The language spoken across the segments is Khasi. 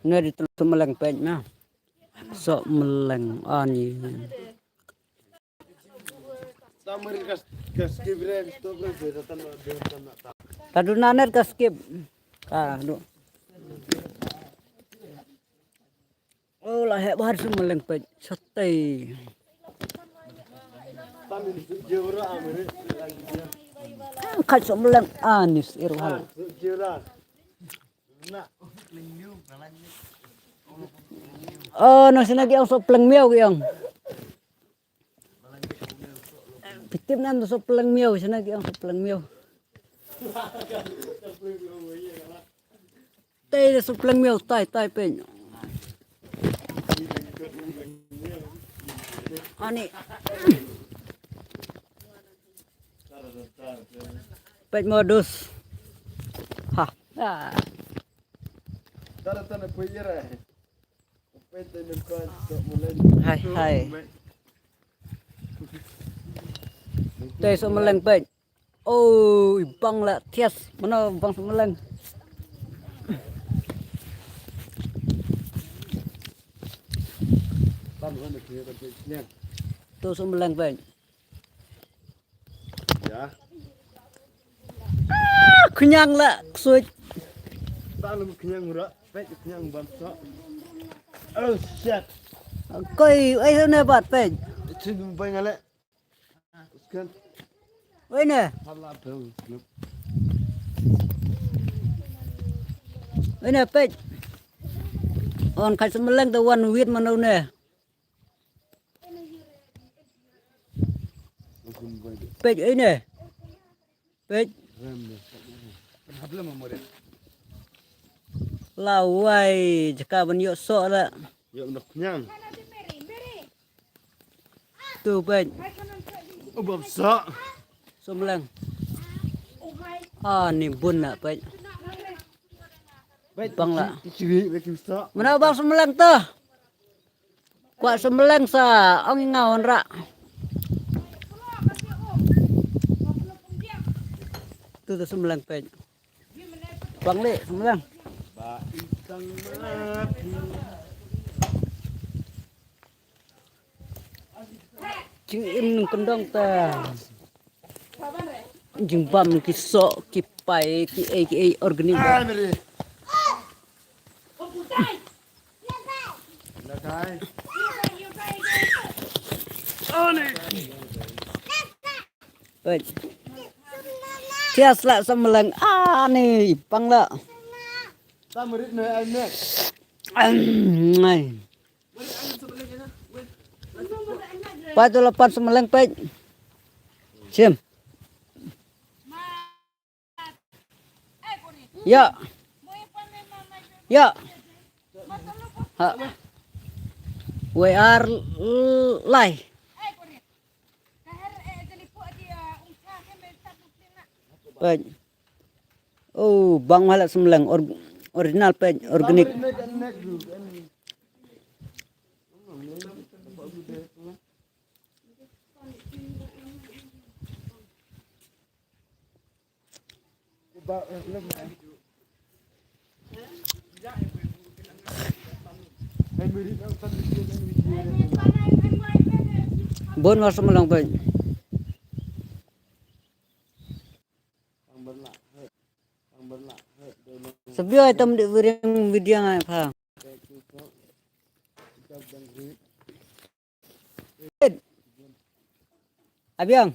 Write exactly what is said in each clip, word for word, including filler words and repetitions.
Ne di tu sohmleng peit na. Sohmleng ani. Ta duna net ka skip. Ka du. Oh, la heh bha sohmleng peit. Satei. Ka sohmleng anis irwal. Oh, no sina ki ong sohpleng miaw ki ong. Pitim nam sohpleng miaw, sina ki ong sohpleng miaw. Tei sohpleng miaw, tai, tai peit. Ani. Peit modus. Ha. Ah. Hai, hai. Tei sohmleng peit. Oh, bang la thias. Mano bang sohmleng. Tu sohmleng peit. Ya. Ah, khñiang la ksuid. Ba lum khñiang ra, peit khñiang bam so. Oh shit. Koi, ai ne bat peit. Chin bai ngale. Skan. Oi ne. Hala bang. Oi ne peit. On khai sohmleng da wan wit mano ne. Peit oi ne. Peit. Lawai jaka ban ïoh soh la. Ïoh nok nyang. Tu peit. Ubab soh. Sohmleng. Ah, ni bun na peit. Bang la. Mana bang sohmleng tu? Kwah sohmleng sa ong i nga wanrah. Tu tu sohmleng peit. Bang leh sohmleng. Jingim nongkyndong ta. Jingbam ki soh ki pai ki ei ki ei organic. Peit. Thias la sohmleng ani pang la. Ngai. Peit tu la pan sohmleng peit. Sim. Ya. Ya. Ha. We are live. Peit. Oh, bang hala sohmleng or-, original peit, organic. Bun nga sohmleng peit. Sa biang ai tam dei video ngai pha. Abiang.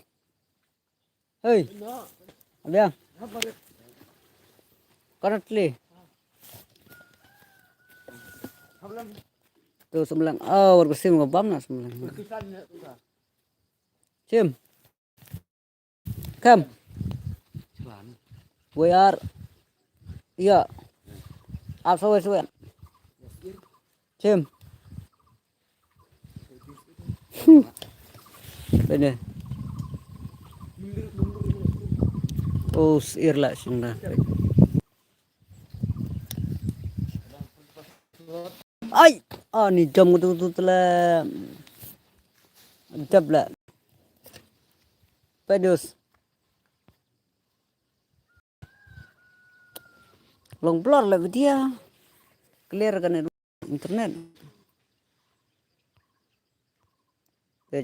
Hei. Abiang. Currently. Tu sohmleng. Oh, war ka sim ka bam na sohmleng. Sim. Kam. We are. Iya. Ap sawe sawe. Sim. Bene. Oh, sir la shinda. Ai, ani jam tu tu tele. Jab la. Pedus. Long blur la video. Clear kane internet. Te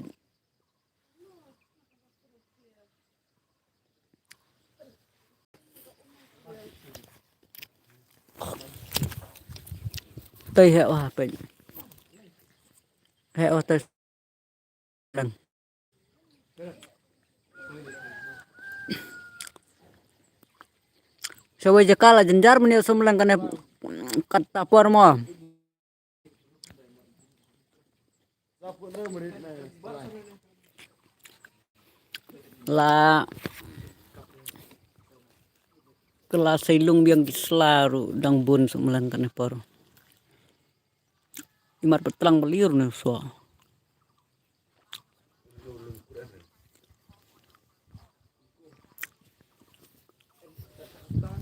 Te heh wah peit. Heh wah te. Sa wei jaka la jynjar mynne sumleng kane katta por mo. La ka la sei lung biang ki sla ruh dang bun sumleng kane por. Imat patlang baliur ne so.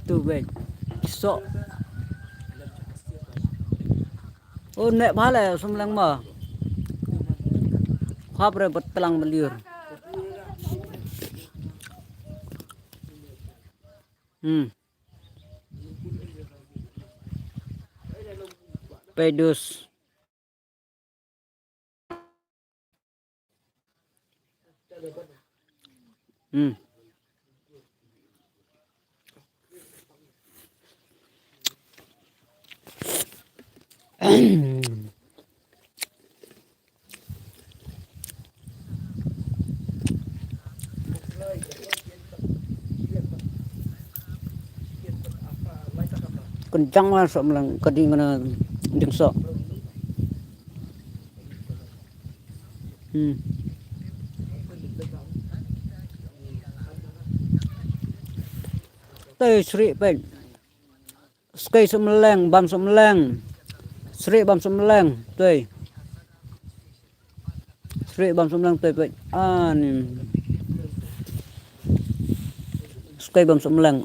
Tu bek. So. Oh, nek bale sumleng ma. Khap re patlang baliur. Hmm. Pedus. Hmm. Kynjang la soh mlang ka ding na ding soh. Hmm. Te sri pen. Skai sumleng, bam sumleng. Sri bam sumleng, tei. Sri bam sumleng, tei, pei. Ani. Skai bam sumleng.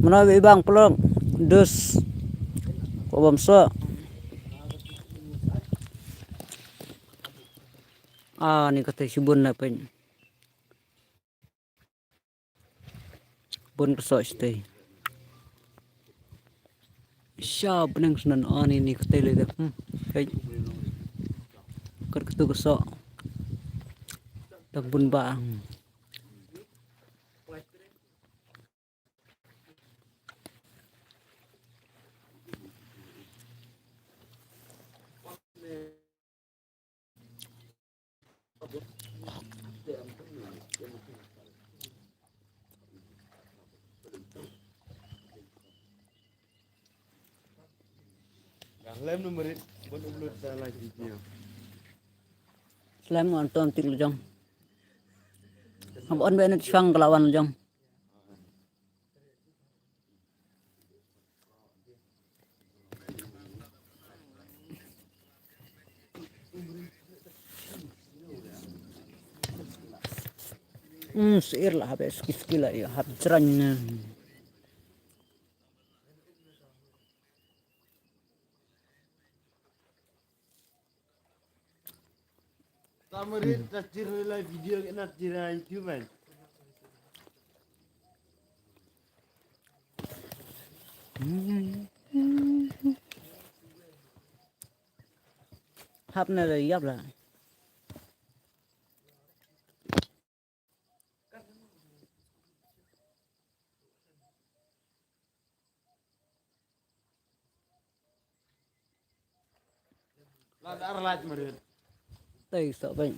Mano bi bang pelong. Dus. Ko bam so. Ani kata sibun na, pei. Bun ka soh shatei. Sha bneng snan ani ni ka tei lei da. Hmm. Kai. Kar katu ka soh. Da bun ba. Hmm. Lem no merit, bon upload sa live video. Lem no anton tik lejong. Hab on be ne chang kelawan lejong. Hmm, sir lah habis skil-skil lah ya, hab jrang. Tamarit ta tir live video ke na tir YouTube man. Hap na da yap la. La dar lait marit. Tei sa beng.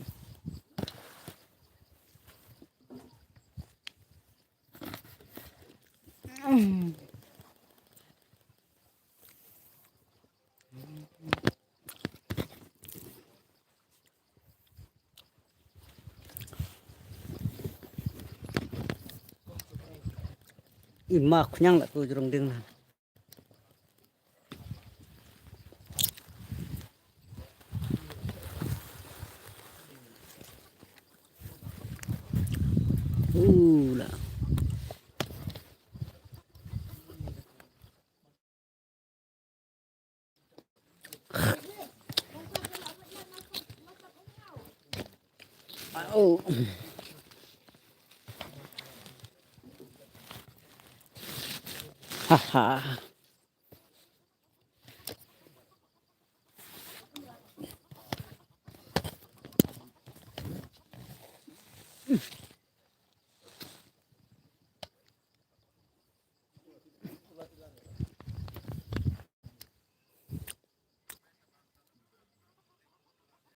I ma khñiang la tu jrong ding na. U la. Oh. Aha.